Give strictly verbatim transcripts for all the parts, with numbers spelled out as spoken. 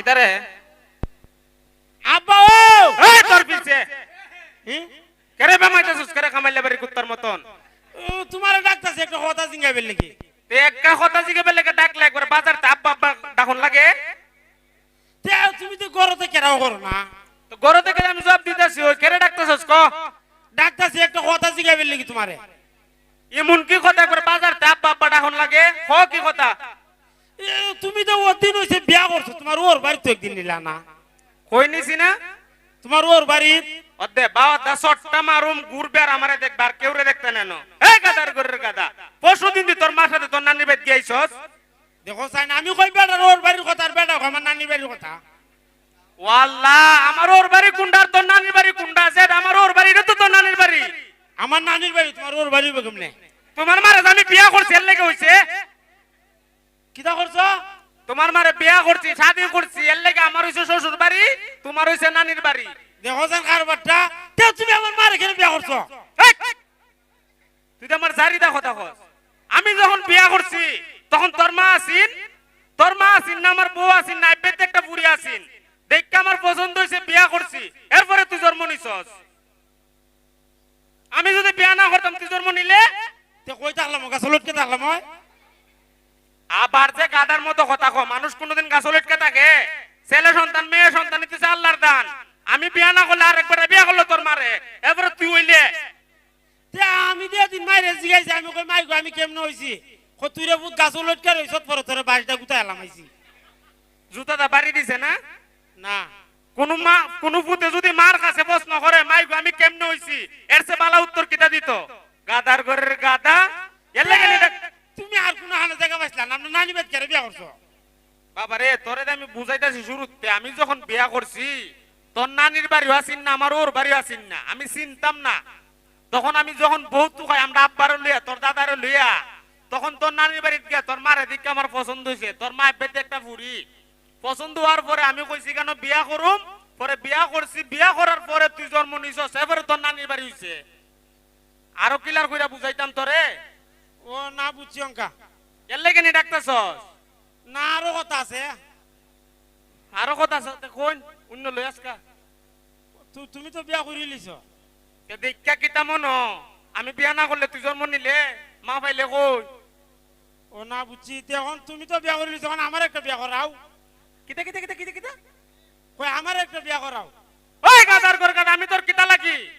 দারে। আব্বা ও! এই তোর পিছে। হুম? কেরে বেমাইতাছস, কেরে কামাইলে বাড়ি কুত্তার মতন? ও, তোমারে ডাকতাছি একটা কথা জিঙ্গাইবার লাগি। তে একটা কথা জিগাইবার লাগি ডাকলে একবার বাজারতে আব্বা আব্বা ডাকন লাগে? তে তুমি তো ঘরতে কেরাও করো না। তো ঘরতে কেরে আমি জবাব দিতাছি, ওই কেরে ডাকতাছস ক? ডাকতাছি একটা কথা জিঙ্গাইবার লাগি তোমারে। এমন কি কথা একবার বাজারতে আব্বা আব্বা ডাকন লাগে? ক কি কথা? এ, তুমি তো ওর দিন অইছে বিয়া করছো, তোমার ওর বাড়িত একদিন নিলা না। কই নিছি না? তোমার ওর বাড়িত। অদ্দে বাবা দা সট্টা মারুম ঘুরবে আর আমারে দেখবে আর কেউরে দেখতে নেন। এই গাদার ঘরের গাদা, পরশু দিন দি তোর মার সাথে তোর নানির বাড়িত গিয়াইছস। দেখো চাই না, আমি কই বেটার ওর বাড়ির কথা আর বেটা কয় আমার নানির বাড়ির কথা। ওয়াল্লা, আমার ওর বাড়ি কুন্ডা আর তোর নানির বাড়ি কুন্ডা আছে? আমার ওর বাড়ি, এটা তো তোর নানির বাড়ি। আমার নানির বাড়ি, তোমার ওর বাড়ি অইবো কেমনে? তোমার মারে যে আমি বিয়া করছি এর লেগে অইছে। কিতা করছো? তোমার মারে বিয়া করছি, শাদি করছি, এর লেগে আমার অইছে শ্বশুর বাড়ি, তোমার অইছে নানির বাড়ি। দেখো চাই কারবারটা, তে তুমি আমার মারে কেনে বিয়া করছো? এই! তুই তো আমার জারিদা কথা কস। আমি যখন বিয়া করছি, তখন তোর মা আছিন, তোর মা আছিন না, আমার বউ আছিন না, আইব্বেতে একটা ফুরি আছিন। দেখে আমার পছন্দ অইছে, বিয়া করছি, এরপরে তুই জন্ম নিছস। আমি যদি বিয়া না করতাম, তুই জন্ম নিলে? তে কই থাকলাম, গাছ লটকে থাকলাম হয়? আবার যে গাধার মতো কথা ক, মানুষ কোনোদিন গাছ লটকে থাকে? ছেলে সন্তান, মেয়ে সন্তান, ইতো আল্লাহর দান। আমি বিয়া না করলে আর একবার বিয়া করলো তোর মারে, এরপরে তুই অইলে? তে আমি দিয়া দিন মাইরে জিগাইছি, আমি কই মাই গো আমি কেমনে অইছি? কই তুই রে পুত গাছ লটকে রইছত, পরে তোরে বাড়িটা গুতাই এলাম আইছি। জুতা দা বাড়ি দিছে না? না। কোনো মা, কোনো পুতে যদি মার কাছে প্রশ্ন করে, "মাই গো, আমি কেমনে অইছি?" এর চেয়ে বালা উত্তর কিতা দিত? গাধার ঘরের গাধা। এর লাগে নি ডাক- তুমি আর কোনো হানো জায়গা পাইছিলা না, আমরা নানি বেদ করে বিয়া করছো। বাবা রে, তোরে তো আমি বুঝাইতাছি শুরুতে, আমি যখন বিয়া করছি, তোর নানির বাড়িও আছিন না, আমার ওর বাড়িও আছিন না, আমি চিনতাম না। তখন আমি যখন বউ তুকাই, আমরা আব্বারে লইয়া, তোর দাদারে লইয়া, তখন তোর নানির বাড়িত গিয়া তোর মারে দেখে আমার পছন্দ অইছে, তোর মা বেতে একটা ফুরি। পছন্দ হওয়ার পরে আমি কইছি, "কেন বিয়া করুম?" পরে বিয়া করছি, বিয়া করার পরে তুই জন্ম নিছস, এরপরে তোর নানির বাড়ি অইছে। আরো clear কইরা বুঝাইতাম তোরে। ও না বুঝছি অঙ্কা। এর লেগে নি ডাকতাছস? না, আরো কথা আছে। আরো কথা আছে, তে কইন, অন্য লই আজকা। তু-, তুমি তো বিয়া করি লিছো। তে দেখা কিতা মনো? আমি বিয়া না করলে তুই জন্ম নিলে, মা পাইলে কই? ও না বুঝছি, তে এখন তুমি তো বিয়া করি লিছো, এখন আমার একটা বিয়া করাও। কিতা, কিতা, কিতা, কিতা, কিতা? কই আমার একটা বিয়া করাও। ওই গাধার ঘর গাধা, আমি তোর কিতা লাগি?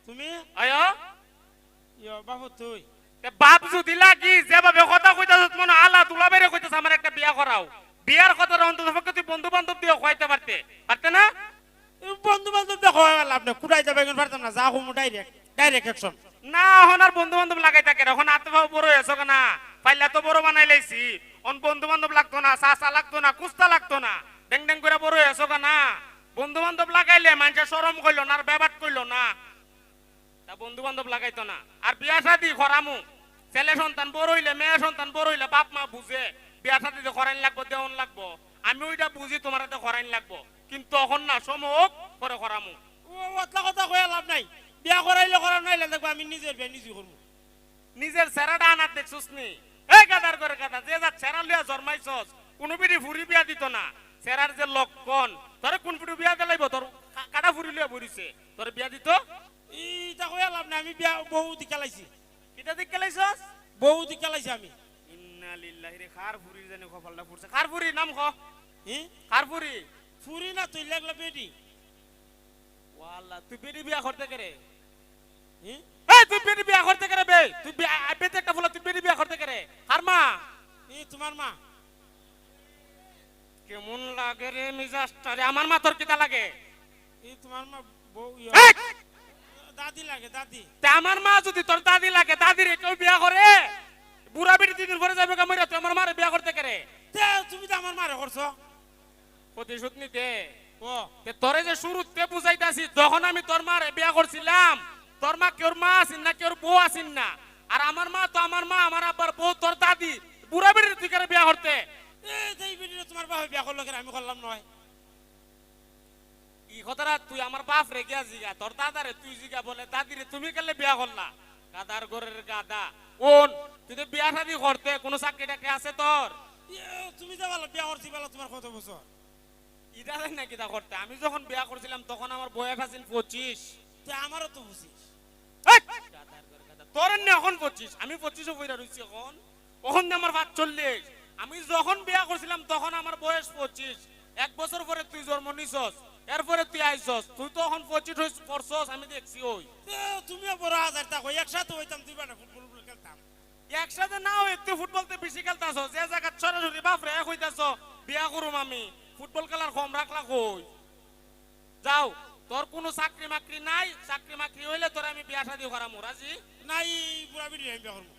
তুমি? আয়। ইয়ো, বাবু তুই। তে বাপ যদি লাগি, যেভাবে কথা কইতাছস মনো আলা দুলাভাইরে কইতাছ, "আমার একটা বিয়া করাও।" বিয়ার কথাটা অন্তত পক্ষে তুই বন্ধু বান্ধব দিয়ে কইতে পারতে, পারতে না? বন্ধু বান্ধব দেখো লাভ নেই, কুড়াই যাবে এখন পারতাম না, যা কমু direct, direct action। না, এখন আর বন্ধু বান্ধব লাগাই থাকে না, এখন আতে পাও বড় হয়েছো না, পাইলা তো বড় বানাই লাইছি। অন বন্ধু বান্ধব লাগতো না, চাচা লাগতো না, কুস্তা লাগতো না, ডেং ডেং করে বড় হয়েছো না। বন্ধু বান্ধব লাগাইলে মানুষে শরম কইলো না, আর বেবাট কইলো না। তা বন্ধু বান্ধব লাগাইতো না। আর বিয়া শাদি করামু, ছেলে সন্তান বড় হইলে, মেয়ে সন্তান বড় হইলে বাপ মা বুঝে বিয়া শাদি তো করাইন লাগবো, দেওন লাগবো। আমি ওইটা বুঝি, তোমার হাতে করাইন লাগবো, কিন্তু তখন না, সময় হোক, পরে করামু। ও অতলা কথা কইয়া লাভ নাই, বিয়া করাইলে করা নাইলে দেখবো আমি নিজের বিয়া নিজে করবো। নিজের চেহারাটা আনার দেখছস নি? এই গাধার ঘরে গাধা, যে যার চেহারা লইয়া জন্মাইছস, কোনো বিড়ি ফুরি বিয়া দিত না। চেহারার যে লক্ষণ, তোরে কোন ফুরি বিয়া দিলাইব? তোর কা-, কাটা ফুরি লইয়া বইছে, তোরে বিয়া দিত? ইটা কইয়া লাভ নাই, আমি বিয়া বউ দিকে লাইছি। কিতা দিকে লাইছস? বউ দিকে লাইছি আমি। ইন্না লিল্লাহি রে, কার ফুরির জানি কপালটা ফুরছে। কার ফুরি নাম ক? হি? কার ফুরি? ফুরি না তুই, লেগলা বেটি। ওয়াল্লা, তুই বেটি বিয়া করতে কেরে? হি? এই, তুই বেটি বিয়া করতে কেরে বে? তুই বিয়া, আ, বেটি একটা ফুলা, তুই বেটি বিয়া করতে কেরে? কার মা? ই তোমার মা। কেমন লাগে রে মিজাজটা রে? আমার মা তোর কিতা লাগে? ই তোমার মা বউ ইয়া। এই! দাদি লাগে, দাদি। তে আমার মা যদি তোর দাদি লাগে, দাদিরে কেউ বিয়া করে? বুড়া বেটি দুই দিন পরে যাবে গা মইরা, তুই আমার মারে বিয়া করতে কেরে? তে তুমি তো আমার মারে করছো। প্রতিশোধ নিতে। ও। তে তোরে যে শুরুতে বুঝাইতাছি, যখন আমি তোর মারে বিয়া করছিলাম, তোর মা কেউর মা আছিন না, কেউর বউ আছিন না। আর আমার মা তো আমার মা, আমার আব্বার বউ তোর দাদি। বুড়া বেটিরে তুই কেরে বিয়া করতে? এই যে এই বেটিরে তোমার বাপে বিয়া করলো কেন, আমি করলাম নয়। ই কথাটা তুই আমার বাপরে গিয়া জিগা, তোর দাদারে তুই জিগা, বলে, "দাদিরে তুমি কেলে বিয়া করলা?" গাধার ঘরের গাধা। কোন? তুই তো বিয়া শাদি করতে, কোনো চাকরি টাকরি আছে তোর? ইয়ে, তুমি যে বলো বিয়া করছি বলো তোমার কত বছর? জানেন না কিতা করতে? আমি যখন বিয়া করছিলাম, তখন আমার বয়স আছিল পঁচিশ। তে আমারও তো পঁচিশ। এই! গাধার ঘর গাধা। তোর এমনি এখন পঁচিশ, আমি পঁচিশও পইরা রইছি এখন। অখন দে আমার পাঁচচল্লিশ। আমি যখন বিয়া করছিলাম, তখন আমার বয়স পঁচিশ। এক বছর পরে তুই জন্ম নিছস, এরপরে তুই আইছস, তুই তো অখন পঁচিশ হইছ, পড়ছস, আমি দেখছি ওই। তে তুমিও বড় হাজার থাকো, একসাথে হইতাম, দুই বেটা ফুটবল ফুটবল খেলতাম। একসাথে না হই, তুই ফুটবল তো বেশি খেলতাছ, যে জায়গাত সরাসরি বাপরে কইতাছ, "বিয়া করুম আমি, ফুটবল খেলার কম রাখলা কই?" যাও, তোর কোনো চাকরি মাকরি নাই, চাকরি মাকরি হইলে তোর আমি বিয়া শাদি করামু, রাজি? নাই, বুড়া বেটি আমি বিয়া করবো।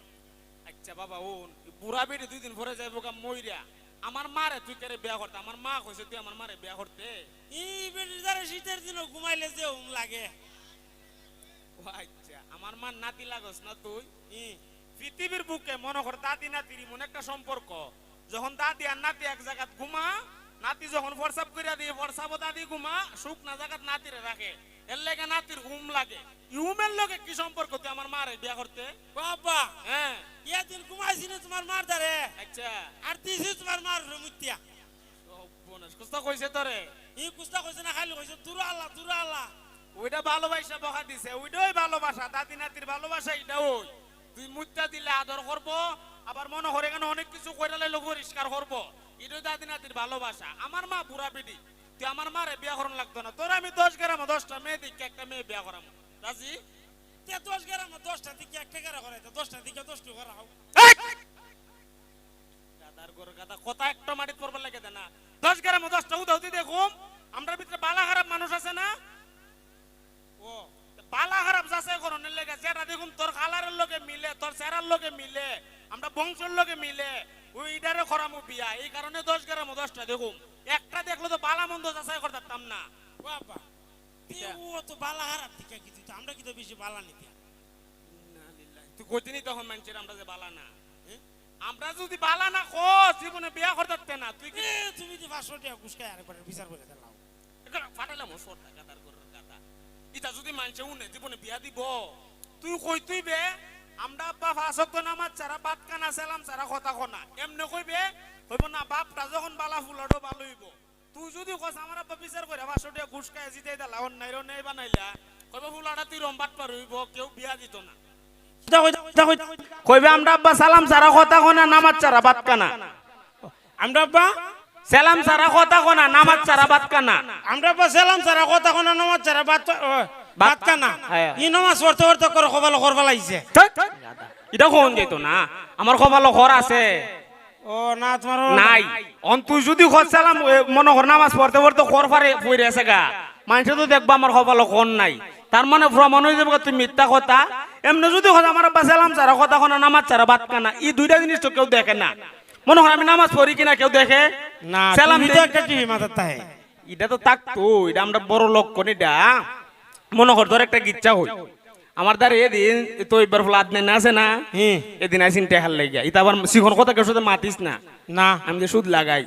আচ্ছা বাবা, ও বুড়া বেটি দুই দিন পরে যাইবো গা মইরা। আমার মারে তুই কেরে বিয়া করতে? আমার মা কইছে তুই আমার মারে বিয়া করতে। এই বেটির দ্বারা শীতের দিনও ঘুমাইলে যে হুম লাগে। ও আচ্ছা, আমার মার নাতি লাগস না তুই? ই। পৃথিবীর বুকে মনে কর দাদি নাতির এমন একটা সম্পর্ক, যখন দাদি আর নাতি এক জায়গাত ঘুমা, নাতি যখন ফরসাব করিয়া দিয়ে, ফরসাবও দাদি ঘুমা, শুকনা জায়গাত নাতিরে রাখে, এর লেগে নাতির ঘুম লাগে। ই ঘুমের লগে কি সম্পর্ক তুই আমার মারে বিয়া করতে? বাবা, হ্যাঁ। এদিন ঘুমাইছি না তোমার মার দ্বারে। আচ্ছা। আর দিছি তোমার মার মুতিয়া। সর্বনাশ, কুস্তা কইছে তোরে? ই কুস্তা কইছে না, খালি কইছে, "দূর আল্লাহ, দূর আল্লাহ।" ওইটা ভালোবাসা বকা দিছে, ওইটাই ভালোবাসা, দাদি নাতির ভালোবাসা, এটা ওই। তুই মুত্তা দিলে আদর করবো, আবার মনে করে এখানে অনেক কিছু কইরা লাইলে পরিষ্কার করবো, এটাই দাদি নাতির ভালোবাসা। আমার মা বুড়া বেটি, তুই আমার মারে বিয়া করান লাগতো না, তোর আমি দশ গ্রামে দশটা মেয়ে দেখি একটা মেয়ে বিয়া করাম, রাজি? তে দশ গ্রামে দশটা দিকে একটা করে করাইতো, দশটা দিকে দশটা করাও। এই! গাধার ঘর গাধা, কথা একটা মাটিত পড়বার লাগে দে না। দশ গ্রামে দশটা উদাউদি দেখুম, আমরার ভিতরে বালা খারাপ মানুষ আছে না? ও, বালা খারাপ যাচাই করনের লেগে যেটা দেখুম তোর কালারের লগে মিলে, তোর চেহারার লগে মিলে, আমরা বংশর লগে মিলে, ওই ইটারে করামু বিয়া। এই কারণে দশ গ্রামে দশটা দেখুম, একটা দেখলে তো বালা মন্দ যাচাই করতাম না। বাবা, তে ইটা- ও তো বালা খারাপ দিকে কি দিত, আমরা কি তো বেশি বালা নিতে? ইন্না লিল্লাহি। তুই কইতে নি তখন মানষের আমরা যে বালা না। হ্যাঁ? আমরা যদি বালা না ক, জীবনে বিয়া করতে না। তুই কি এ, তুমি যে পাঁচশো টাকা ঘুষ খাই আরেকবার বিচার করে দিলাও। এখানে ফাটাইলাম ও সর্দা গাদার ঘরের গাদা। ইটা যদি মানষে উনে জীবনে বিয়া দিব, তুই কই তুই বে? আমরা আব্বা পাঁচ ওয়াক্ত নামাজ ছাড়া ভাত খানা, সালাম ছাড়া কথা কনা। এমনে কইবে, হইব না, বাপটা যখন বালা ফুলাটো ভালো হইব। তুই যদি কস আমার আব্বা বিচার করে পাঁচশো টাকা ঘুষ খায় জিতাই দিলা, অন্যায় অন্যায় বানাইলা, কইবে ফুলাটা তুই রম্বাট পার হইব, কেউ বিয়া দিত না। কিতা কইতা, কিতা কইতা, কিতা কইতা? কইবে আমরা আব্বা সালাম ছাড়া কথা কনা, নামাজ ছাড়া ভাত খানা। আমরা আব্বা সালাম ছাড়া কথা কনা, নামাজ ছাড়া ভাত খানা। আমরা আব্বা সালাম ছাড়া কথা কনা, নামাজ ছাড়া ভাত, ও, ভাত ভাত খানা। হ্যাঁ। ই নামাজ পড়তে পড়তে করে কপালো খর ফালাইছে। ধ্যাৎ, ইটা কোন যেত না? আমার কপালো খর আছে। ও না, তোমার ও নাই। অন তুই যদি খর সালাম, এ, মনে কর নামাজ পড়তে পড়তে খর ফারে পড়ে আছে গা, মানষে তো দেখবা আমার কপালো খর নাই। তার মানে প্রমাণ হয়ে যাবে তুই মিথ্যা কথা। এমনি যদি কথা আমার আব্বা সালাম ছাড়া কথা কনা, নামাজ ছাড়া ভাত খানা, ই দুইটা জিনিস তো কেউ দেখে না। মনে কর আমি নামাজ পড়ি কিনা কেউ দেখে? না, সালাম তুমি তো দেই। একটা টিভি মাথার তাহে। ইটা তো থাকতো, ইটা আমরা বড় লক্ষণ ইটা। মনে কর তোর একটা গিচ্ছা হই। আমার দ্বারে এদিন তো এবার ফুল আদনে না আছে না? হুম। এদিন আইসিন টেহার লাগিয়া। ইতা আবার শিখন কথা কেউ সাথে মাতিস না। না। আমি যে সুদ লাগাই।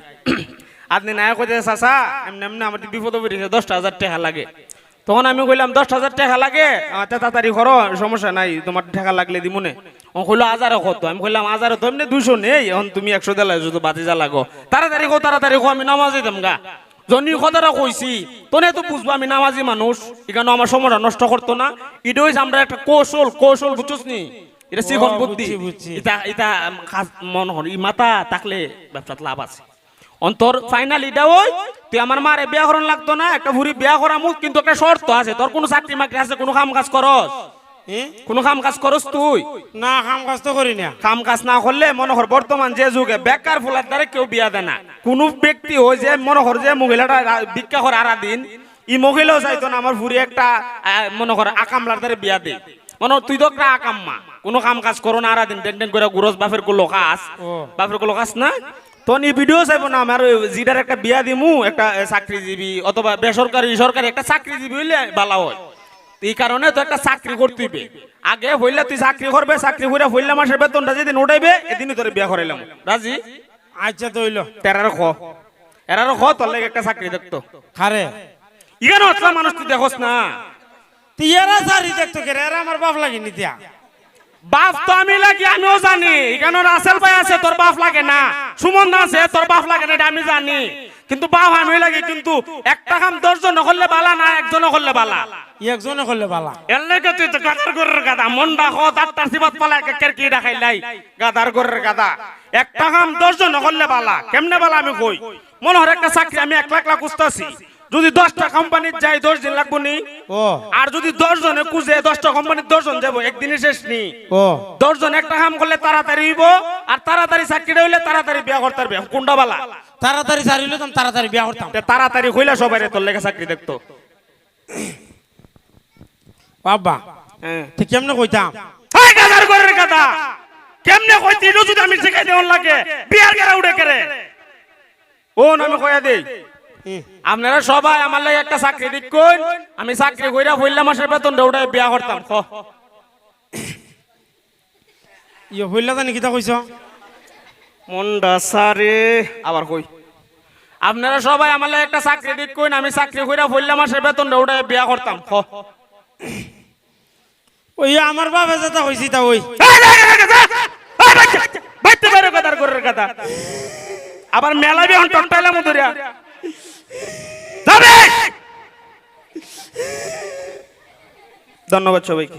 আদনে না কইতে, "চাচা, এমনি এমনি আমার বিপদে পড়েছে, দশটা হাজার টেকা লাগে।" তখন আমি কইলাম, "দশটা হাজার টেকা লাগে? আচ্ছা, তাড়াতাড়ি করো, সমস্যা নাই, তোমার টেকা লাগলে দিমুনে।" ও কইলো, "হাজারে কত?" আমি কইলাম, "হাজারে তো এমনি দুইশো নেই, এখন তুমি একশো দিলায় যদি বাতি যা লাগো। তাড়াতাড়ি কও, তাড়াতাড়ি কও, আমি নামাজ যাইতাম গা।" যনি কথাটা কইছি, তনে তো বুঝবো আমি নামাজি মানুষ, এখানে আমার সময়টা নষ্ট করতো না। এটা হইছে আমরা একটা কৌশল, কৌশল বুঝছস নি? এটা ও, শিখন বুদ্ধি। বুঝছি, বুঝছি। এটা, এটা, উম, খাস মন হন, ই মাথা থাকলে ব্যবসাত লাভ আছে। অন্তর final এটা ওই, তুই আমার মারে বিয়া করান লাগতো না, একটা ফুরি বিয়া করামু, কিন্তু একটা শর্ত আছে, তোর কোনো চাকরি মাকরি আছে, কোনো কাম কাজ করস? এ? কোনো কাম কাজ করস তুই? না, কাম কাজ তো করি না। কাম কাজ না করলে মনে কর বর্তমান যে যুগে বেকার ফুলার দ্বারা কেউ বিয়া দেয় না। কোনো ব্যক্তি হয় যে মনে কর যে মহিলাটা রা-, ভিক্ষা করে আরা দিন, ই মহিলাও চাইতো না আমার ফুরি একটা, আহ, মনে কর আকামলার দ্বারা বিয়া দে। মনে কর তুই তো একটা আকাম্মা, কোনো কাম কাজ করো না, আরা দিন ডেং ডেং করে ঘুরস, বাপের কুলো খাস, ও। বাপের কুলো খাস না? তখন ই video চাইবো না আমার ওই জিডার একটা বিয়া দিমু, একটা, এ, চাকরিজীবী অথবা বেসরকারি, সরকারি একটা চাকরিজীবী হইলে ভালো হয়। এই কারণে তো একটা চাকরি করতে হইবে। আগে হইলে তুই চাকরি করবে, চাকরি করে পয়লা মাসের বেতনটা যেদিন উঠাইবে, এদিনই তোরে বিয়া করাইলাম। রাজি? আচ্ছা, তো হইলো। তেরার খ। এরার খ, তোর লাগে একটা চাকরি দেখতো। কারে? এখানে আসলে মানুষ তুই দেখোস না। তুই এরা চাকরি দেখতো কে রে? এরা আমার বাপ লাগে নি দিয়া। বাপ তো আমি লাগি, আমিও জানি। এখানে রাসেল ভাই আছে, তোর বাপ লাগে না। সুমন দা আছে, তোর বাপ লাগে না, এটা আমি জানি। কিন্তু বাপ আমি লাগে, কিন্তু একটা কাম দশ জনে করলে বালা না, একজনে করলে বালা? একজনে করলে বালা। এর লাগি তুই তো গাধার ঘরের গাধা, মন ডাকো, তার তার সিবাত পালা, এক একের কি ডাকাইলাই, গাধার ঘরের গাধা। একটা কাম দশ জনে করলে বালা। কেমনে বালা আমি কই, মনে হয় একটা চাকরি আমি এক লাখ লাখ খুঁজতাছি, যদি দশটা কোম্পানিত যাই দশ দিন লাগবো নি? ও। আর যদি দশ জনে খুঁজে দশটা কোম্পানিত দশ জন যাবো, একদিনে শেষ নি? ও। দশ জন একটা কাম করলে তাড়াতাড়ি হইবো, আর তাড়াতাড়ি চাকরিটা হইলে তাড়াতাড়ি বিয়া করতে পারবে। কোনটা বালা? তাড়াতাড়ি চাকরি লইতাম, তাড়াতাড়ি বিয়া করতাম। তে তাড়াতাড়ি কইলা সবাইরে তোর লেগে চাকরি দেখতো। বাবা, হ্যাঁ। তে কেমনে কইতাম? এই গাধার ঘরের গাধা, কেমনে কইতে, এটা যদি আমি শিখাই দেওয়ার লাগে, বিয়ার গেরা উঠে কেরে? ও না, আমি কইয়া দেই। হুম। আপনারা সবাই আমার লাগি একটা চাকরি দিক কইন, আমি চাকরি কইরা পয়লা মাসের বেতনটা উঠাই বিয়া করতাম। ক। ইয়ে, হইলা জানি কিতা কইছ? মন্ডা সারে, আবার কই। আপনারা সবাই আমার লাগি একটা চাকরি দিক কইন, আমি চাকরি কইরা পয়লা মাসের বেতনটা উঠাই বিয়া করতাম। ক। ওই আমার বাপে যেটা কইছি তা ওই। এই, যা, যা, যা, যা। এই, বাইতে, বাইতে বাইরে গাধার ঘরের গাধা। আবার মেলা বিয়ে হন টট্টাইলাম ধরিয়া। যাবে। ধন্যবাদ সবাইকে।